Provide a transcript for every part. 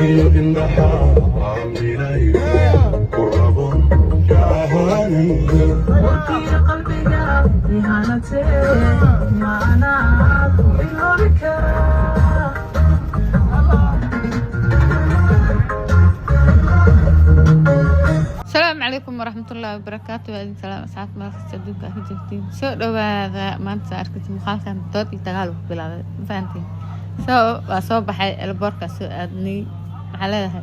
Araggiyo indhaha aaminayo ku rabon kaahanayo. Warkiyo qalbiga ihanatee, maanaa ku iloobi karaa? Asalaamu calaykum waraxmatullaahi wabarakaatu. Waa idin salaam, asxaabta meel kasta adduunka aad ka joogtiin. Soo dhawaada. Maanta saa arkaysa, muuqaalkan dood iyo dagaal uu ku bilaabay, ma fahantiin? So waa soo baxay, airportka soo aadnay. Maxaa leedahay?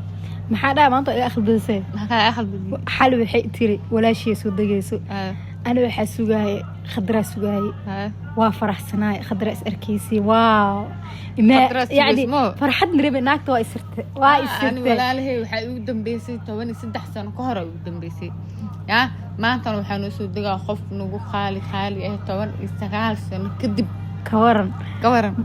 Maxaa dhaha? Maanta iga aqal badisay. Maxaa kaa aqal badiyay? Xal waxay tiri walaashii soo degayso. Ani waxaa sugaayay Khadraa sugaayay. Waa faraxsanaay, Khadraa is arkaysay, waaw. Khadraa sugayso yani mo? Farxad nareebe naagta waa isirtay, waa Ani isirtay. Walaalahay, waxaa igu dambeysay 13 sano ka hor igu dambeysay. Ya maantana waxaa noo soo degaa qof nagu qaali qaali ah 19 sano kadib. Ka waran? Ka waran?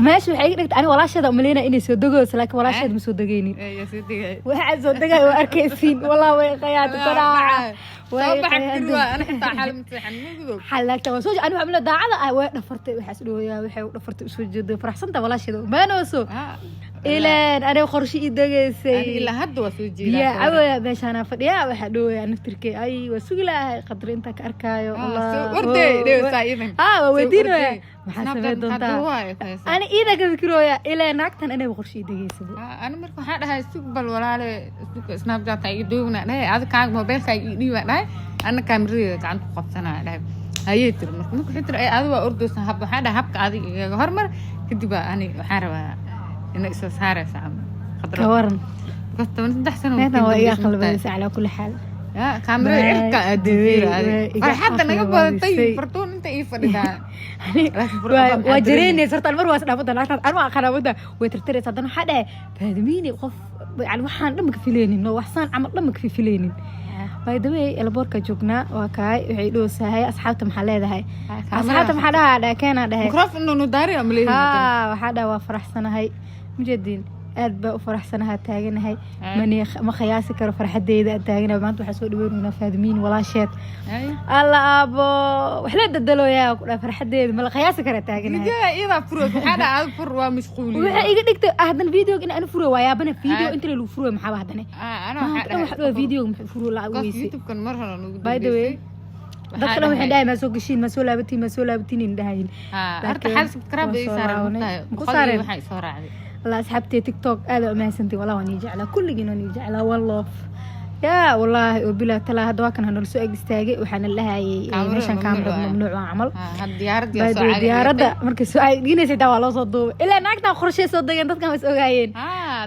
Meesha waxay iga dhigtay ani walaasheeda umaleynaya inay soo degayso, laakiin walaasheed ma soo degaynin. Yaa soo degay? Waxaa soo degay waa arkaysiin, walaa way qayaatay tanaa. Soo baxa kiri waa ana xitaa xal maseexan mugdo. Xalaagta waa soo ani waxaa umaleynaya daacada ah way dhafartay. Waxaas dhooyaa waxay u dhafartay usoo jeeday faraxsanta walaasheeda umaanooso ileen aniga qorshe ii degaysay. Ani ilaa hadda waa soo biyaa jeedaa. Cawaya meeshaanaa fadhiyaa, waxaa dhooyaa naftirkey ay waa sugi lahay Qadri intaa ka arkaayo. Soo ordey, dhewsaa idan. Waa Soo weydiinaya. ordey. Maxaa Snapchat samey maxaa doontaa? duubaaya ku haysaa? Ani iida ka fikirooya ilaa naagtan inayba qorshe ii degaysaba. Ani marka waxaa dhahay, sug bal walaale, sug, Snapchat iga duubna dhahay, adi kaaga mobilkaaga ii dhiiba dhahay, ana kaamiradeeda gacanta ku qabsanaya dhahay. Hayee tiri. Marka waxay tiri, "Ay, adi waa ordaysa." Hab waxaa dhahay, habka adiga igaga hormar, kadib baa ani waxaan rabaa inay isoo saaraysa camal Khadro. Ka waran? Because 13 sano naagtan waa iga dambeysay. aqal badisay calaa kulli xaal. Ya kaamirada cirka aad Waa iga farxadda naga badatay. aqal badisay. Fartuun inta ii fadhidaa. Laakiin waa maxaa waa dareemay? jareynaysa horta mar waa isdhaafada naagtaas anuu aqaanaa way tirtiraysa. Haddana waxaa dhahay Faadimiini qof yani waxaan dhan maka filaynin, no waxsaan camal dhan maka filaynin. By the way, airportka joognaa, waa kaay. Waxay dhoosahay asxaabta. Maxaa leedahay asxaabta? Maxaa dhahaa dhaha keenaa dhahay? Microphone nu daari ama leeyahay? Haa, waxaa dhaha waa faraxsanahay, mujeediin aad baa u faraxsanaha taaganahay. Mani ma qiyaasi karo farxadeyda aan taaganahay maanta. Waxaa soo dhaweynaynaa Faadimiin walaasheed. Alla aabo, wax la dadalooyaa ku dhaha farxadeeda ma la qiyaasi kara taaganahay. Video iyadaa furo, maxaa dhaha aad fur, waa mashquuliye. Waxay iga dhigtay haddana videoga in aan furo, waa yaabana video Ah. inta lagu furo maxaaba haddana Ana maanta waxaa dhan wax dhawa videoga muxuu furo lacag dhahay weyse. YouTube-kan mar hore nugu By the way, dambeysay. dadka dhan waxay dhahay maa soo gashiin, maa soo laabatiin, maa soo laabatiin in dhahayin. Horta Laakiin xal subscribe waa ay soo saaran laabanay. mugtahay. Ma ku 100 iyo saareen? Waxaa isoo raacday. Wallah asxaabtay TikTok aad aa umahadsantihin, wallah waan ii jeclaa, kulligiin waan ii jeclaa. One love yaa wallaahi oo bilaa talaa. Hadda waa kan hanala soo ag istaagay, waxaana lahayay Kaamirada meeshan mamnuuc kaamirad waaye. mamnuuc waa camal. Hadda diyaaradii By soo the way, caadi diyaaradda markay soo dhiginaysa xitaa waa loo soo duubay ilaa naagtan qorshay soo degeen, dadkan waa is ogaayeen.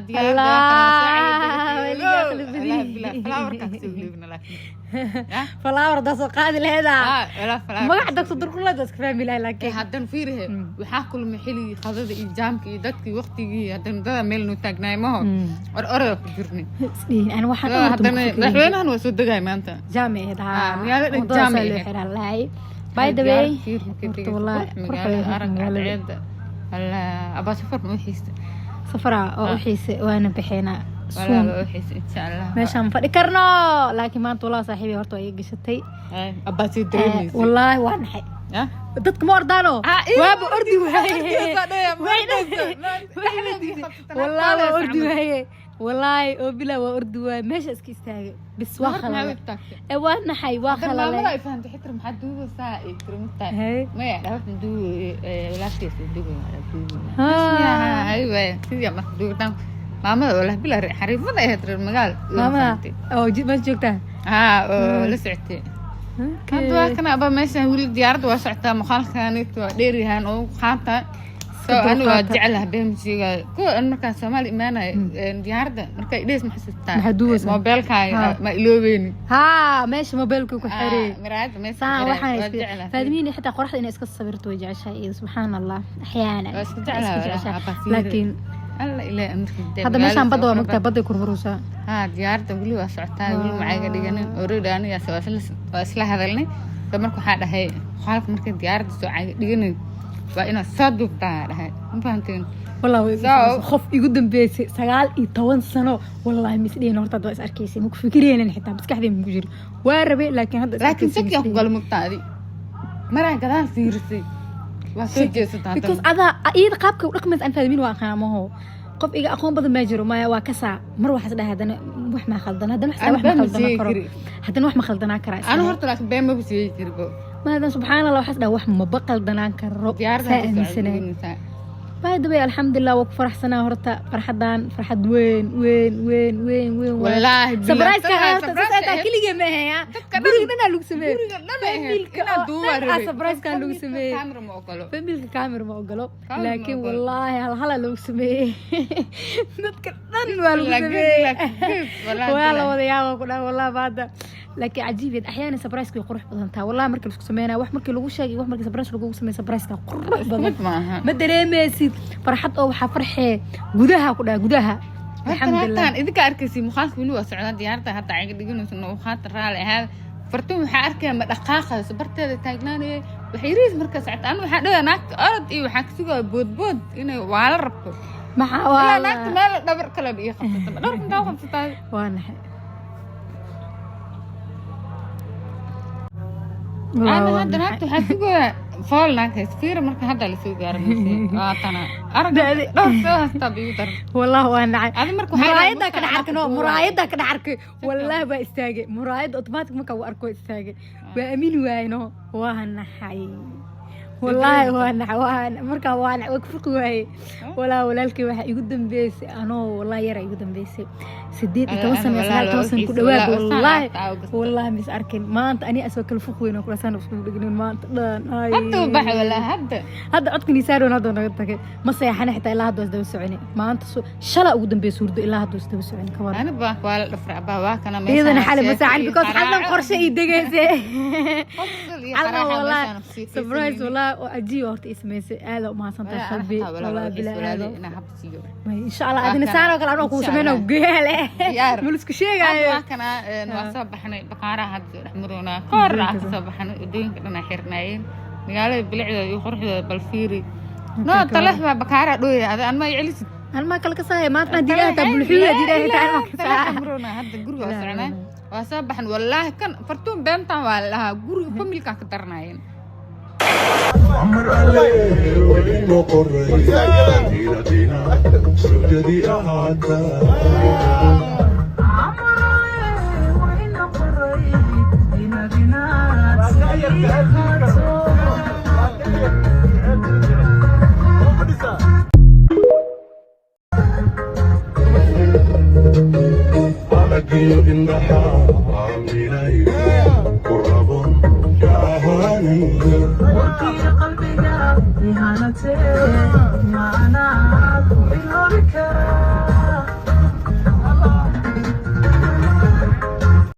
Diyaaradda waa kana soo Allah, caadi. waa liga aqli Wallah badiyey. bilaa flowerka kasoo leebna laakiin. Flower haddaa soo qaadi laheedaa. Walaa flower. Magac Dr. Durkulaad waa iska fahmi lahay laakiin. Haddana fiirihe, waxaa kulmay xilligii qadada iyo jaamka iyo dadkii waqtigii, haddana dada meel noo taagnaay maho or orada ku jirnay. Isdhihin ani waxaan dhan horta ma Haddana ku fikirin. madaxweynahan waa soo degay maanta. Jaami ahayd. Ah, magaalada dhan Wadadaasaa jaami loo ahayd. xiraa lahay. By the way, horta wallahi qurux magaalada way arag magaalada. Cadceeda alla abaa safar ma u xiista? Safaraa oo u xiise, waana baxeenaa walaa soon. Loo xiisa insha Allah. Meeshaan ma fadhi karno, laakiin maanta wallahi saaxiibay horta waa iga gashatay. Abaa sii dareemaysa. Wallaahi waa naxay. Dadka ma ordaano. Waaba ordi waaye, wallaahi waa ordi waaye, wallaahi oo bilaa waa ordi waaye. Meesha iska istaagay bis, waa khalalay. Waa naxay, waa maamada khalalay. Ay fahantay xitaa maxaa duubaysaa ay tiri mugtahay. Hey. Maya dha waxaan duubay walaashiisa duubay Ah. Aywa sidii marka duubitaan maamada oo lah bila xariifada ahayd reer magaal. Maamada oo meesha joogtaa? Haa, oo la socotay. Hadda waa kana aba meeshan weli diyaaradda waa socotaa, muuqaalkanit waa dheeryahan oo qaata. So ani waa dulqaata. Jeclaha been sheegaayo kuwa an markaan Soomaali imaanayo diyaaradda markay dhees ma xasuustaa? Maxaa duubaysaa? Moobeelkaaga ma iloobeyni. Haa, meesha mobeelka ku xiray. Miraayadda meesha saan ku xiray, waxaan waa iska jeclahay. Faadimiin xitaa qoraxda inay iska sawirto way jeceshahay iyo subxaan Allah axyaana. Waa iska jeclahay, iska jeceshahay. walahi, abaa laakiin alla ilaahay amarkiisa. Hadda meeshaan badda waa mogtaa, badday kurmuruusaa. Haa, diyaaradda weli waa socotaa, weli macayga dhiganin already. Anigaas waa isla hadalnay. So marka waxaa dhahay qaalka markay diyaaradda soo cayga dhiganin waa inaad soo duubtaa dhahay, ma fahanteen? Wallah way igu qof igu dambeysay 19 sano, wallahi misdhihin horta hadda waa is arkaysay, maku fikiraynin xitaa, maskaxdayda maku jiro, waa rabay laakiin hadda is laakiin arkaysay shakiyaa ku misdhihin. gala mugtaa, adi maraa gadaal fiirisay, waa soo jeesataa. Because adaa iyada qaabka u dhaqmaysa aan fahmin, waa aqaamaho. Qof iga aqoon badan maa jiro. Maya, waa kasaa mar waxaas dhahay, haddana wax maa khaldan, haddana wax Ana wax ma been ma khaldanaa sheegi karo. kari. Haddana wax ma khaldanaa karaa. Anu horta laakiin been maba sheegi karibo. Maadan, subxaan Allah, waxaas dhahay wax maba qaldanaan karo. Diyaaradda Saa hadda aaminsanay. socodinaysaa. By the way, alxamdulilah, waa ku faraxsanaa horta. Farxadan farxad weyn weyn weyn weyn weyn waaye. Wallaahi bilaahi, Surprise-ka tallahi, horta surprise saas ay tahay, ahayd. keligee ma ahayn, ah. Dadka dhan- Guriga dhan aa lagu sameeyey. Guriga dhan ay ahayd. Family-ka Inaad oo duubaa dhan aa rabay. surprise-kaan lagu Family-ka sameeyey. Camera ma ogolo. Family-ka camera ma ogolo. Camera ma Laakiin ogolo. wallaahi hal halaa lagu sameeyey, dadka dhan waa lagu Like sameeyey. this, like this, wallaahi Waa la bilaahi. wada yaaba ku dhaha wallahi maanta. Laakiin cajiib, axyaana surprise way qurux badan tahay wallahi. Marka laisku sameynaya wax, markii lagu sheegay wax, markii surprise lagugu sameeyo, surprise-ka qurux Isku badan. mid maaha. Ma dareemeysid farxad oo waxaa farxee gudaha ku dhaha, gudaha. Horta Alxamdulilah. naagtaan idinka arkaysi muuqaalka weli waa socdaa. Diyaaradda hadda caga dhiganayso muuqaalka, raali ahaada. Fartuun waxaa arkaya ma dhaqaaqayso, barteeda taagnaanaya, waxay yariis markaa socota. Anu waxaa dhawaa naagta orod iyo waxaa ka sugaya boodbood inay waala rabto. Maxaa Ilaa waa naagta meel dhabar kaleba ii qabsata, dhabarka intaa u qabsataa. Waa naxay. Ana hadda naagta waxaa sugaya fool naag hays fiira. Marka hadda lasoo gaaro mise waa tana arag dhowr soo hastaa ba igu daran. Wallahi waa nacay. Adi marka waxaa Muraayaddaa ka dhahay dhex arkay no, Mustafa. Muraayaddaa ka dhex arkay. Wallahi waa istaagay muraayadda automatic markaa uu arko, waa istaagay, waa aamini waayey no. Waa naxay wallaahi, waa naxay, waa markaa waa naxay, waa ku fiqi waayey wallahi. Walaalkay waxaa igu dambeysay anoo wallahi yara igu dambeysay, 18 sano, 19 sano ku dhawaad. Wallaahi, wallaahi mis arkin maanta ani asoo kala fuq weyn oo kula saan iskugu dhegnin maanta dhan. Ay. Hadda u baxay wallahi hadda. Hadda codka niisaaroon hadda naga tagay, ma seexana xitaa, ilaa hadda isdaba soconi. Maanta shala ugu dambeysay hurdo, ilaa hadda isdaba soconi, ka waran? Ani baa waa la dhafray abaa, waa kana. Iyadana xalay ma seexan because xaldan qorshe ii degayse. Xaldan. Wallahi surprise wallahi oo cajiib horta ii samaysay. Aad u mahadsantahay qalbi, wallahi bilaa aad. Insha Allah adina saan oo kale anoo kuu sameyno geele ma lisku sheegaayo. Waa kana, waa soo baxnay baqaaraha hadda soo dhex maroonaa koor ah, ka soo baxnay wadooyinka dhan ay xirnaayeen. Magaalada bilicdeeda iyo quruxdeeda bal fiiri no. Talex baa bakaara dhooya ada anma i celisid. Anmaa kala kasaaya maanta diidaha taa bulxuya diidaha taa anmaa kasaaya. Maroonaa hadda guriga waa soconaa, waa soo baxan wallaahi. Kan fartuun beentaan waa la dhahaa, guriga family-kaa ka daranaayeen. عمر عليه وإنه قري دينا سجدي أعتا. عمري وإن قري دينا دينا سيئاتو. Aragiyo indhaha